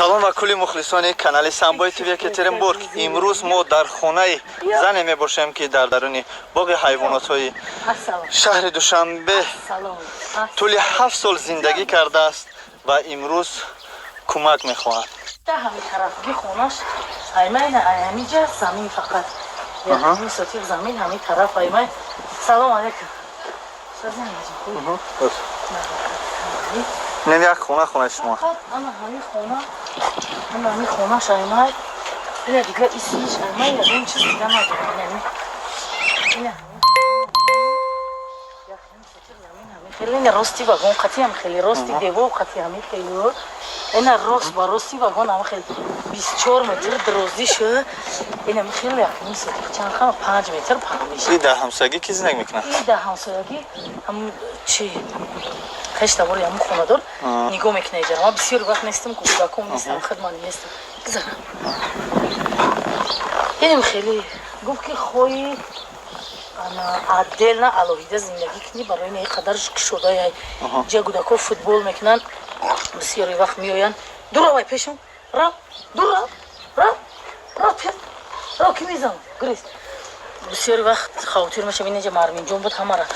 Салом ва кулли мухлисони канали Самбои ТВ Екатеринбург. Имрӯз мо дар хонаи зане мебошем, ки дар даруни боғи ҳайвонотҳои шаҳри Душанбе тӯли 7 сол зиндагӣ кардааст ва имрӯз кӯмак мехоҳад. Ҳами тарафги хонаш аймайна, ҳамиҷа замин фақат 1.5 сотих замин ҳами тараф аймай. Салом алейкум. Инам як хона, хонаи шумо. Ана ҳами хона, ана ҳами хонаш аймай. Ина дига исмиш аймай, ягон чиз дига надорам. Ина хеле рости вагон қати ҳам, хеле рости девор қати ҳами хеле, ина рост ба рости вагон ҳам хеле 24 метр дирозиш, ина хеле 1.5 сотих чанд хама 5 метр паҳн. И дар ҳамсоягӣ ки зиндагӣ мекунад? И дар ҳамсоягӣ ҳам чи хештабори ҳамун хонадор нигоҳ мекунад иҷара. Ман бисёр вақт нестам, кӯдаком нестам, хидмат нестам, гузара. Инем хеле гуфт, ки хоҳӣ отдельно, алоҳида зиндагӣ кунӣ, барои ин қадар кушодая ҷа кӯдако футбол мекунанд, бисёри вақт меоянд. Дуравай пешам, рав, дур рав, рав, рав, рав, ки мезанам, гурез. Бисёри вақт хавотир мешавам. Инҷа Марминҷон буд, ҳамара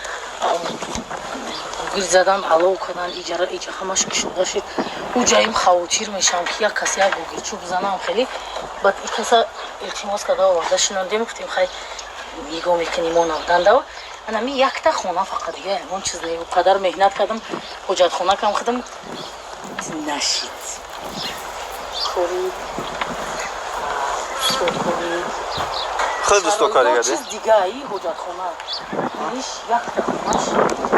гир задан, алов кардан иҷара, иҷа ҳамаш кушода шуд. Уҷаим хавотир мешавам, ки як кас як гугирчӯ бизанам. Хеле баъд и каса илтимос карда оварда шинондем, гуфтем, хай, нигоҳ мекунем мо набуданда. Анами якта хона фақат, дига ягон чиз не. Қадар меҳнат кардам, ҳоҷатхона кам худам нашид. Кори устодкорӣ. Худ устокорӣ кардӣ? Чиз дига, и ҳоҷатхона иш якта хонаш.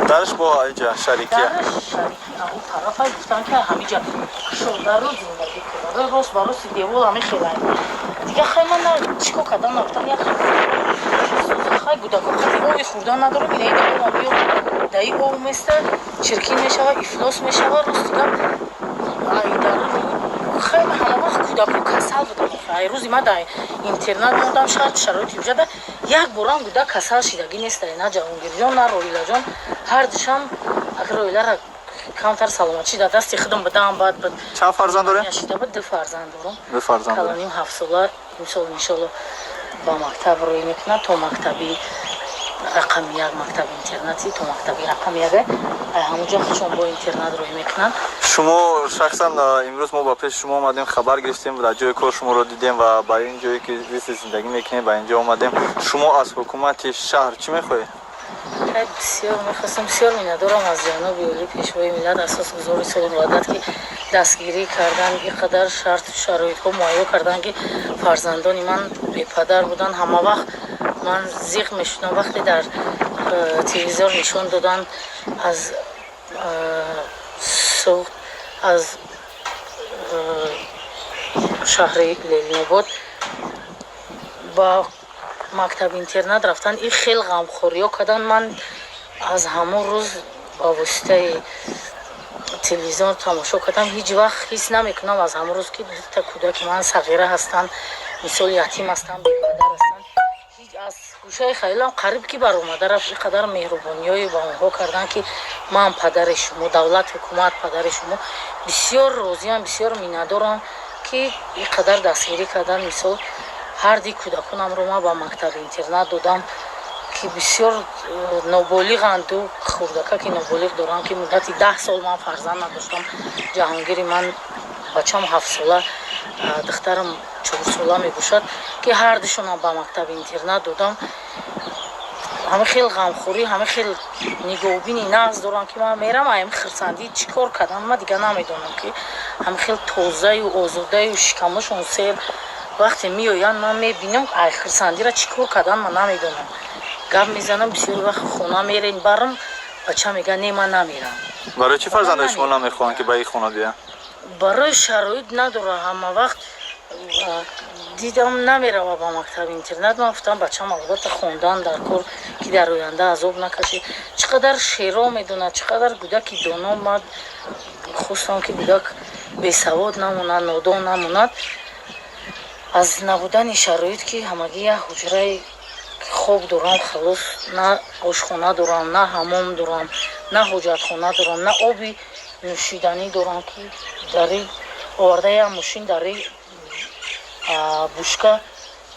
Дараш бо иҷа шарикия? Дараш шарики ау тарафай. Гуфтан, ки ҳамиҷа кушодаро зиндагӣ кунад, рост ба рости девол ҳами хелай. Дига хай, ман чӣ кор кардам, нагуфтам. Як хай, гудако қати оби хӯрдан надорам. Инаи даҳома биё, даи об места, чиркин мешава, ифлос мешава. Рости гап, хай, ҳама вақт кӯдако касал будам. Ай рӯзи ма дар интернат мондам, шарт шароити уҷада як борам гудак касал шидагӣ неста, на Ҷаҳонгирҷон, на Роилаҷон. Ҳардушам, агар Роилара камтар саломатӣ дар дасти худам будам, баъд буд. Чанд фарзанд дорем? Шида буд, ду фарзанд дорам. Ду фарзанд. Калоним 7 сола, имсол иншолло ба мактаб рӯй мекунад, то мактаби рақами як, мактаби интернати то мактаби рақами яка, ҳамунҷо худшон бо интернат рӯй мекунанд. Шумо шахсан, имрӯз мо ба пеши шумо омадем, хабар гирифтем, дар ҷои кор шуморо дидем ва ба ин ҷое ки зисти зиндагӣ мекунем, ба инҷо омадем. Шумо аз ҳукумати шаҳр чӣ мехоҳед? Бисёр мехостам, бисёр миннатдорам аз ҷаноби олӣ, Пешвои миллат, Асосгузори сулҳу ваҳдат, ки дастгирӣ кардан, ин қадар шарту шароитҳо муҳайё кардан, ки фарзандони ман бепадар буданд. Ҳама вақт ман зиқ мешудам, вақте дар телевизор нишон додан аз Суғд, аз шаҳри Ленинобод ба мактаби интернат рафтан, ин хел ғамхориҳо кардан. Ман аз ҳамон рӯз ба воситаи телевизион тамошо кардам, ҳеҷ вақт ҳис намекунам аз ҳамон рӯз, ки дута кӯдаки ман сағира ҳастанд, мисол ятим ҳастанд, бепадар ҳастанд. Ҳеҷ аз гӯшаи хаёлам қариб ки баромада рафт. Ин қадар меҳрубониҳое ба онҳо карданд, ки ман падари шумо, давлат, ҳукумат падари шумо. Бисёр розиам, бисёр миннатдорам, ки ин қадар дастгирӣ кардан. Мисол, ҳарди кӯдаконамро ман ба мактаби интернат додам, ки бисёр ноболиғанд. Ду хурдака, ки ноболиғ дорам, ки муддати 10 сол ман фарзанд надоштам. Ҷаҳонгири ман, бачам 7 сола, духтарам 4 сола мебошад, ки ҳардушонам ба мактаби интернат додам. Ҳама хел ғамхӯрӣ, ҳама хел нигоҳубини нағз дорам, ки ман мерам, аями хирсандӣ чӣ кор кардам, ман дига намедонам, ки ҳама хел тозаю озодаю шикамашон сер вақте меоянд, ман мебинам, ай хирсандира чӣ кор кардан, ман намедонам. Гап мезанам бисёри вақт, хона мерем, барам, бача мега: «Не, ман намерам». Барои чӣ фарзандои шумо намехоҳанд, ки ба ин хона биёянд? Барои шароит надора. Ҳама вақт дидам, намерава ба мактаби интернат. Ман гуфтам, бачам албатта хондан дар кор, ки дар оянда азоб накашед. Чӣ қадар шеъро медонад, чӣ қадар кӯдаки доно. Ман хостам, ки кӯдак бесавод намонад, нодон намонад. Аз набудани шароит, ки ҳамагӣ як ҳуҷраи хоб дорам, халос, на ошхона дорам, на ҳамом дорам, на ҳоҷатхона дорам, на оби нӯшиданӣ дорам, ки дар ин Оварда як мошин дар бушка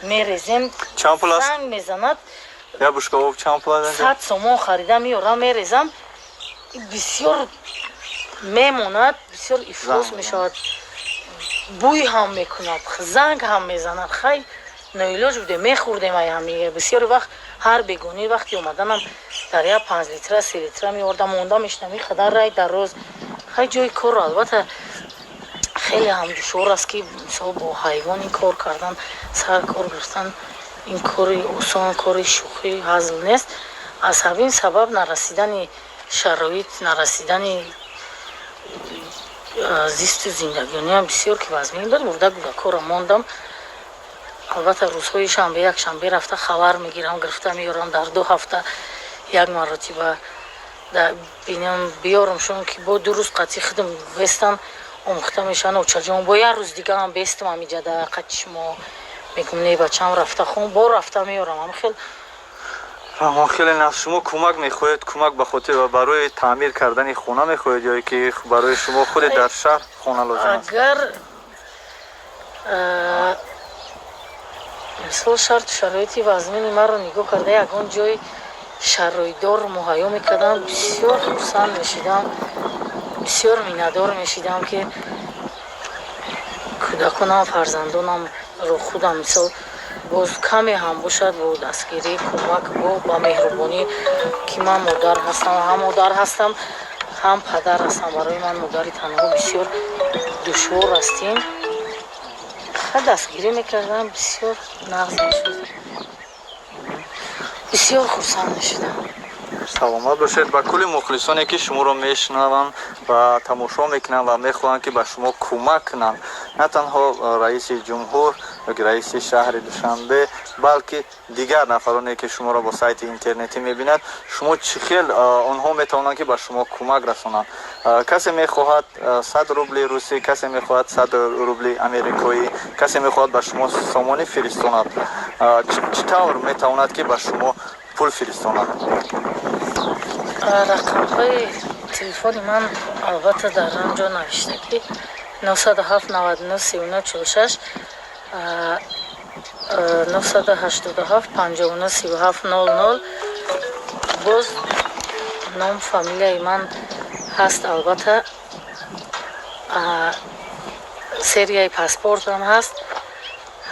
мерезем. Чанд пул аст? Занг мезанад. Як бушка об чанд пул аст? 100 сомон харида меорам, мерезам, бисёр мемонад, бисёр ифлос мешавад, бӯй ҳам мекунад, занг ҳам мезанад. Хай, ноилоҷ будем, мехӯрдем. Ай ҳами бисёри вақт ҳар бегонӣ вақти омаданам дар як 5 литра, 3 литра меовардам, монда мешинам и қадар рай дар рӯз. Хай, ҷои корро, албатта, хеле ҳам душвор аст, ки мисол бо ҳайвон ин кор кардан, сар кор гирифтан, ин кори осон, кори шӯхӣ, ҳазл нест. Аз ҳамин сабаб нарасидани шароит, нарасидани зисту зиндагиёниам бисёр ки вазмин буд. Бурда кӯдакҳоро мондам. Албатта, рӯзҳои шанбе, якшанбе рафта хабар мегирам, гирифта меорам. Дар 2 ҳафта як маротиба бинам, биёрам-шон, ки бо 2 рӯз қатъи худам бестан, омӯхта мешаванд. Очаҷон, бо як рӯз дигаам бестам амиҷада қати шумо. Мегум: не, бачам, рафта хон. Бо рафта меорам, ам хел. Фаҳмо, хеле нағз. Шумо кӯмак мехоҳед, кӯмак ба хотир ва барои таъмир кардани хона мехоҳед ё ки барои шумо худе дар шаҳр хона лозим аст? Агар мисол шарту шароити вазмини маро нигоҳ карда, ягон ҷои шароитдор муҳайё мекардам, бисёр хурсанд мешидам, бисёр миннатдор мешидам, ки кӯдаконам, фарзандонамро худам мисол боз каме ҳам бошад, бо дастгирӣ, кӯмак, бо ба меҳрубонӣ, ки ман модар ҳастам, ҳам модар ҳастам, ҳам падар ҳастам. Барои ман модари танҳо бисёр душвор астем. Ха, дастгирӣ мекардам, бисёр нағз мешуд, бисёр хурсанд мешудам. Саломат бошед. Ба кулли мухлисоне, ки шуморо мешунаванд ва тамошо мекунанд ва мехоҳанд, ки ба шумо кӯмак кунанд, на танҳо раиси ҷумҳур ёки раиси шаҳри Душанбе, балки дигар нафароне, ки шуморо бо сайти интернетӣ мебинад, шумо чӣ хел онҳо метавонанд, ки ба шумо кӯмак расонанд? Касе мехоҳад 100 рубли русӣ, касе мехоҳад 100 рубли америкоӣ, касе мехоҳад ба шумо сомонӣ фиристонад, чӣ тавр метавонад, ки ба шумо пул фиристонад? Рақамҳои телефони ман, албатта, дар он ҷо навишта, ки 907 99 39 46, 987 59 37 00. Боз ном, фамилияи ман ҳаст, албатта, серияи паспортам ҳаст,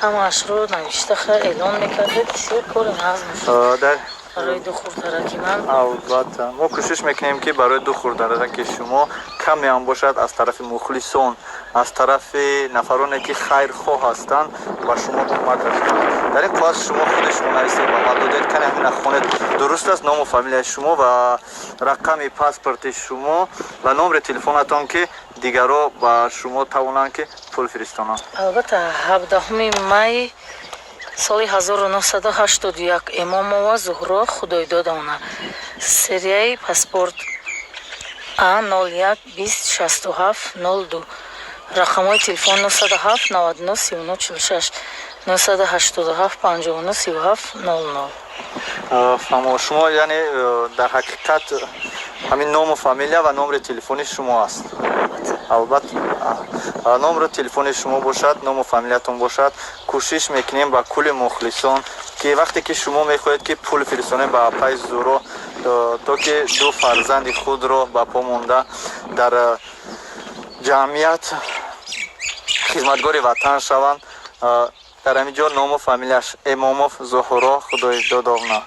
ҳамаашро навишта эълон мекардед, бисёр кори нағз мешуд барои ду хурдараки ман. Албатта, мо кӯшиш мекунем, ки барои ду хурдараки шумо каме ҳам бошад, аз тарафи мухлисон, аз тарафи нафароне, ки хайрхоҳ ҳастанд, ба шумо кӯмак расонанд. Дар ин қоғаз шумо худи шумо нависед, ба ман додед. Кане ҳамина хонед, дуруст аст ному фамилияи шумо ва рақами паспорти шумо ва номери телефонатон, ки дигарро ба шумо тавонанд, ки пул фиристонанд? Албатта, 17 май соли 1981, Эмомова Зуҳро Худойдодовна, серияи паспорт А 01 20 67 02, рақамҳои телефон 907 99 39 46, 987 59 37 00. Фаҳмо, шумо яъне дар ҳақиқат ҳамин ному фамилия ва номери телефони шумо аст? Албатта, номери телефони шумо бошад, ному фамилиятон бошад. Кӯшиш мекунем ба кулли мухлисон, ки вақте ки шумо мехоҳед, ки пул фиристонед ба апаи Зуҳро, то ки ду фарзанди худро ба по монда дар ҷамъият хизматгори ватан шаванд. Дар ҳамин ҷо ному фамилияш Эмомов Зуҳро Худойдодовна,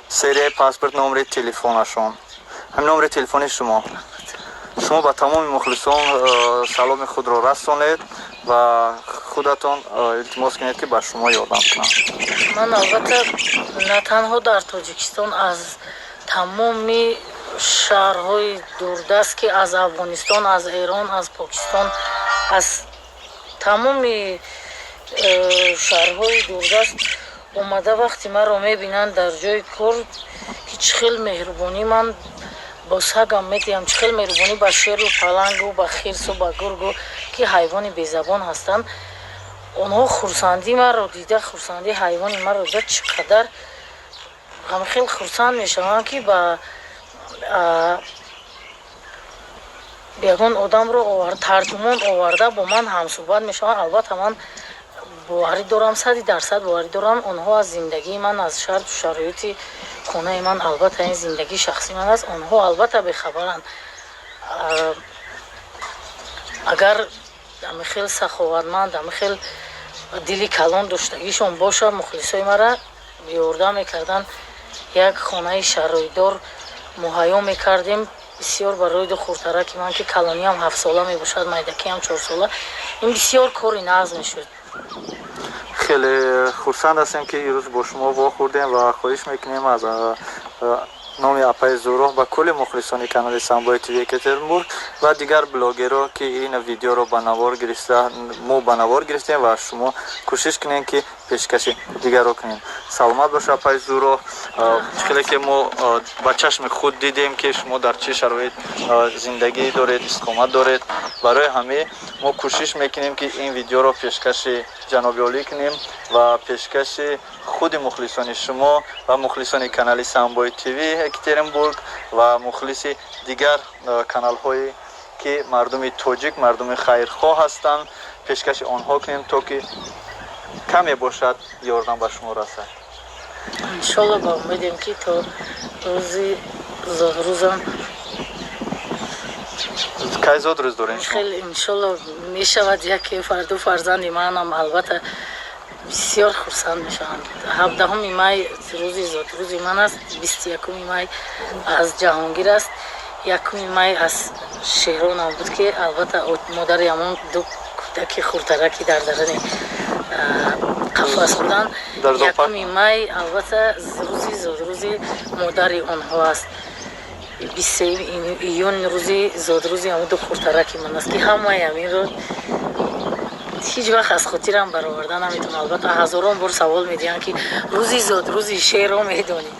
серияи паспорт, номери телефонашон, ҳамин номери телефони шумо. Шумо ба тамоми мухлисон саломи худро расонед ва худатон илтимос кунед, ки ба шумо ёрдам кунанд. Ман, албатта, на танҳо дар Тоҷикистон, аз тамоми шаҳрҳои дурдаст, ки аз Афғонистон, аз Эрон, аз Покистон, аз тамоми шаҳрҳои дурдаст омада, вақти маро мебинанд дар ҷои кор, ки чӣ хел меҳрубонӣ ман бо сагам медиҳам, чӣ хел меҳрубонӣ ба шеру палангу, ба хирсу, ба гургу, ки ҳайвони безабон ҳастанд, онҳо хурсандии маро дида, хурсандии ҳайвони маро дида, чӣ қадар хел хурсанд мешаванд, ки ба Ягон одамро тарҷумон оварда бо ман ҳамсӯҳбат мешаванд. Албатта, ман боварӣ дорам, 100% боварӣ дорам, онҳо аз зиндагии ман, аз шарту шароити хонаи ман, албатта, ин зиндагии шахсии ман аст, онҳо албатта бехабаранд. Агар ами хел саховатманд, ами хел дили калон доштагишон бошад, мухлисои мара ёрдам мекарданд, як хонаи шароитдор муҳайё мекардем бисёр барои ду хурдтараки ман, ки калониам 7-сола мебошад, майдакиам 4-сола. Ин бисёр кори нағз мешуд. Хеле хурсанд ҳастем, ки имрӯз бо шумо вохӯрдем, ва хоҳиш мекунем аз номи апаи Зуроҳ ба кулли мухлисони канали Самбои ТВ Екатеринбург ва дигар блогерро, ки ин видеоро ба навор гирифта, мо ба навор гирифтем ва шумо кӯшиш кунем, ки пешкаши дигарро кунем. Саломат боша, апаи Зуроҳ. Чӣ хеле ки мо ба чашми худ дидем, ки шумо дар чӣ шароит зиндагӣ доред, истиқомат доред. Барои ҳамин мо кӯшиш мекунем, ки ин видеоро пешкаши ҷаноби олӣ кунем ва пешкаши худи мухлисони шумо ва мухлисони канали Самбои ТВ Екатеринбург ва мухлиси дигар каналҳое, ки мардуми тоҷик, мардуми хайрхоҳ ҳастанд, пешкаши онҳо кунем, то ки каме бошад, ёрдам ба шумо расад. Иншолло, ба умедем, ки то рӯзи зодрӯзам. Кай зодрӯз дорем? Хеле, иншолло, мешавад яке фарду фарзанди манам албатта бисёр хурсанд мешаванд. 17-уми май рӯзи зодрӯзи ман аст, 21-уми май аз Ҷаҳонгир аст, 1-уми май аз Шеҳронам буд, ки албатта модари ҳамон ду кӯдаки хурдтараки дар дарани қафас буданд. 1-уми май албатта рӯзи зодрӯзи модари онҳо аст. 23-юми июн рӯзи зодрӯзи ҳамон ду хурдтараки ман аст, ки ҳамаи ҳаминро ҳеҷ вақт аз хотирам бароварда наметавонам. Албатта, ҳазорон бор савол медиҳанд, ки рӯзи зодрӯзи Шерро медонӣ?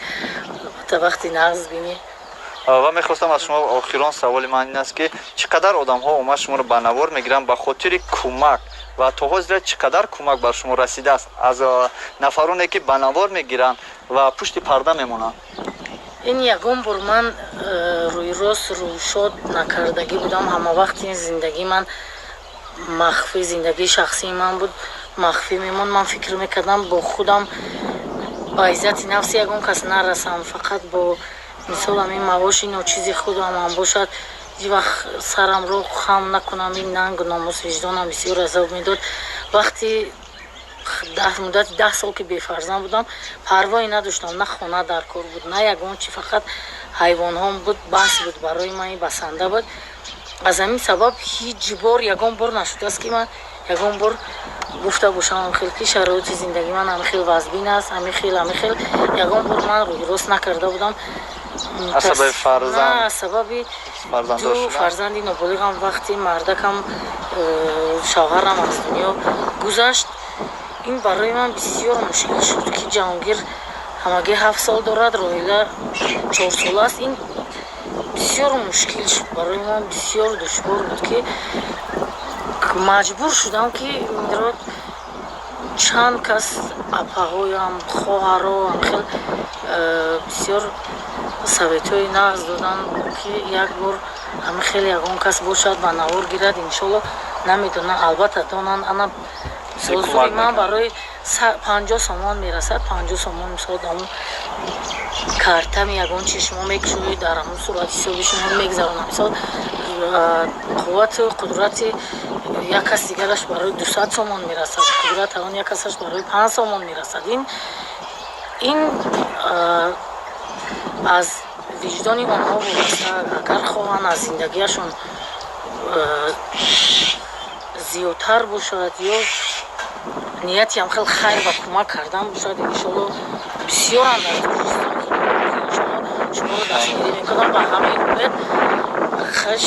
Албатта, вақти нағз бинӣ. Ва мехостам аз шумо, охирон саволи ман ин аст, ки чӣ қадар одамҳо омад шуморо ба навор мегиранд ба хотири кӯмак ва то ҳозира чӣ қадар кӯмак бар шумо расидааст аз нафароне, ки ба навор мегиранд ва пушти парда мемонанд? Ин ягон бор ман рӯйрост рӯшод накардагӣ будам. Ҳама вақт ин зиндагии ман махфӣ, зиндагии шахсии ман буд, махфӣ мемонд. Ман фикр мекардам, бо худам ба иззати нафси ягон кас нарасам, фақат бо мисол ҳамин маоши ночизи худамам бошад, ҳеҷ вақт сарамро хам накунам. Ин нангу номус, виҷдонам бисёр азоб медод. Вақти муддати 10 сол ки бефарзанд будам, парвое надоштам, на хона дар кор буд, на ягон чи, фақат ҳайвонҳом буд, бас буд барои ман, ин басанда буд. Аз ҳамин сабаб ҳеҷ бор, ягон бор нашудааст, ки ман ягон бор гуфта бошам ҳамхел, ки шароити зиндагии ман ҳамихел вазбин аст, ҳамихел, ҳамихел. Ягон бор ман рӯйрост накарда будам. Аз сабаби фарзанд? На, аз сабаби ду фарзанди ноболиғам. Вақти мардакам, шавҳарам аз дунё гузашт, ин барои ман бисёр мушкил шуд, ки Ҷаҳонгир ҳамагӣ 7 сол дорад, Роҳила 4-сола аст. Ин бисёр мушкил шуд барои ман, бисёр душвор буд, ки маҷбур шудам, ки инро чанд кас, апаҳоям, хоҳаро, хел бисёр советҳои нағз доданд, ки як бор ҳами хел ягон кас бошад, ба навор гирад, иншолло намедонанд, албатта донанд. Ана зури ман барои 50 сомон мерасад, 50 сомон. Мисол, ҳамун картами ягон чи шумо мекушоед, дар ҳамун сурати ҳисоби шумо мегзаронам. Мисол, қуввату қудрати як кас дигараш барои 200 сомон мерасад, қудрат он як касаш барои 5 сомон мерасад. Ин аз виҷдони онҳо вобаста. Агар хоҳанд, аз зиндагиашон зиёдтар бошад ё нияти ҳам хел хайр ва кӯмак кардан бошад, иншолло, бисёрам дар Тоҷикистон иншолло шуморо дастгирӣ мекунам. Ба ҳамин умед хаш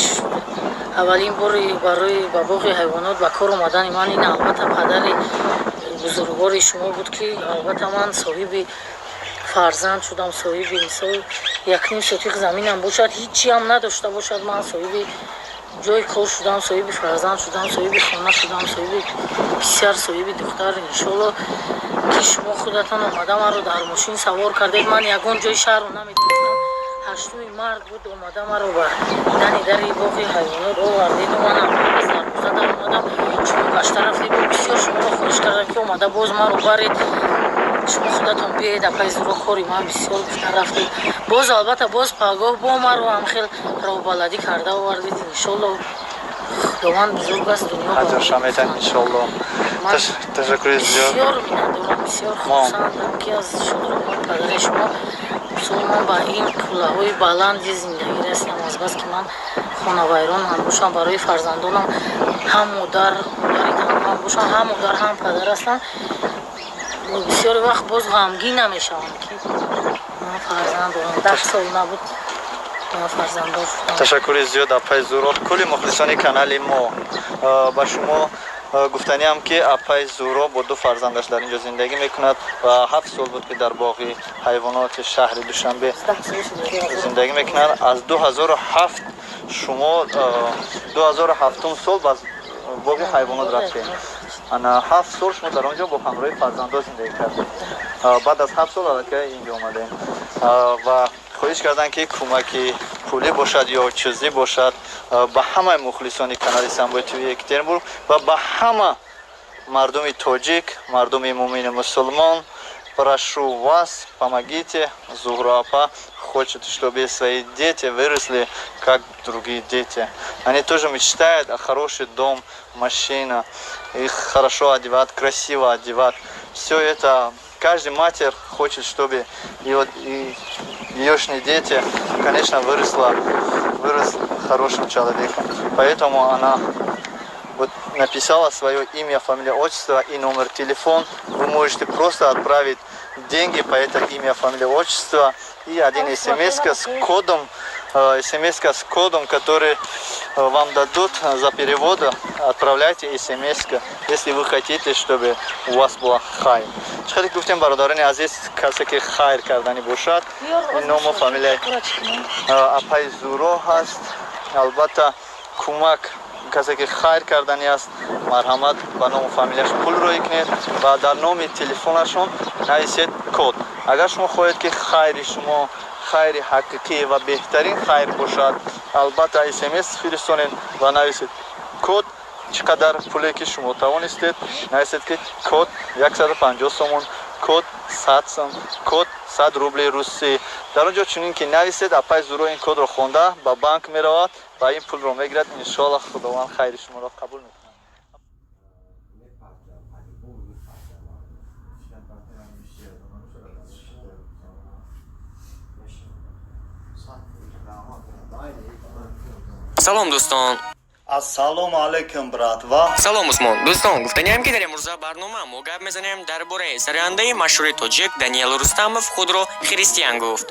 аввалин бори барои ба боғи ҳайвонот ба кор омадани ман, ин албатта падари бузургвори шумо буд, ки албатта ман соҳиби фарзанд шудам, соҳиби, мисол, якним сотиқ заминам бошад, ҳичиам надошта бошад, ман соҳиби ҷои кор шудам, соҳиби фарзанд шудам, соҳиби хона шудам, соҳиби писар, соҳиби духтар. Иншолло, ки шумо худатон омада маро дар мошин савор кардед. Ман ягон ҷои шаҳрро намедонистам. 8-уми март буд, омада маро ба дани дари боғи ҳайвонот овардеду манам аз дарвоза даромадам. Шумо гашта рафтед, бисёр шуморо хоҳиш кардам, ки омада боз маро баред, шумо худатон биед, апаи Зуро, кори ман бисёр, гуфта рафтед. Боз, албатта, боз пагоҳ бо маро ҳамхел роҳбаладӣ карда овардед. Иншолло, Худованд бузург аст, дунё. Аҷрша метан, иншолло. Ташаккури зиёд. Бисёр миннатдорам, бисёр хурсандам, ки аз шодравон падари шумо мисол ман ба ин қуллаҳои баланди зиндагӣ расидам. Азбаски ман хонавайрон ҳам бошам, барои фарзандонам ҳам модар, модари танҳо ҳам бошам, ҳам модар, ҳам падар ҳастам. Бисёри вақт боз ғамгин намешавам, ки ман фарзанд дорам. 10 сол набуд, ман фарзанддор шудам. Ташаккури зиёд, апаи Зуро. Кулли мухлисони канали мо, ба шумо гуфтаниам, ки апаи Зуро бо ду фарзандаш дар ин ҷо зиндагӣ мекунад ва 7 сол буд, ки дар боғи ҳайвоноти шаҳри Душанбе зиндагӣ мекунад. Аз 2007, шумо 2007 сол ба боғи ҳайвонот рафтем. Ана 7 сол шумо дар он ҷо бо ҳамроҳи фарзандо зиндагӣ кардед. Баъд аз 7 сол аллакай инҷо омадем ва хоҳиш карданд, ки кӯмаки пулӣ бошад ё чизӣ бошад, ба ҳамаи мухлисони канали Самбои ТВ Екатеринбург ва ба ҳама мардуми тоҷик, мардуми мумини мусулмон. Прошу вас, помогите. Зуҳро апа хочет, чтобы свои дети выросли, как другие дети. Они тоже мечтают о хороший дом, машина, их хорошо одевать, красиво одевать. Все это каждый матерь хочет, чтобы еёшние дети, конечно, вырос хорошим человеком. Поэтому она вот написала свое имя, фамилия, отчество и номер телефон. Вы можете просто отправить деньги по это имя, фамилия, отчество и один смс с кодом, смс с кодом, который вам дадут за перевод. Отправляйте смс, если вы хотите, чтобы у вас была хайр. Чӣ гуфтем, бародарони азиз, касе ки хайр кардани бошад, ному фамилияи апаи Зуро ҳаст. Албатта, кӯмак, касе ки хайр кардани аст, марҳамат, ба ному фамилияш пул роӣ кунед ва дар номи телефонашон нависед код. Агар шумо хоҳед, ки хайри шумо хайри ҳақиқӣ ва беҳтарин хайр бошад, албатта, смс фиристонед ва нависед код. Чӣ қадар пуле ки шумо тавонистед, нависед, ки код 150 сомон, код 100 сом, код 100 рубли русӣ. Дар он ҷо чунин ки нависед, апай Зуро ин кодро хонда, ба банк меравад ва ин пулро мегирад. Иншоалло, Худованд хайри шуморо қабул мекунад. Салом, дӯстон. Ассалому алайкум, братва. Салом, Усмон. Дӯстон, гуфтаниам, ки дар имрӯза барнома мо гап мезанем дар бораи сарояндаи машҳури тоҷик Даниэл Рустамов, худро христиан гуфт.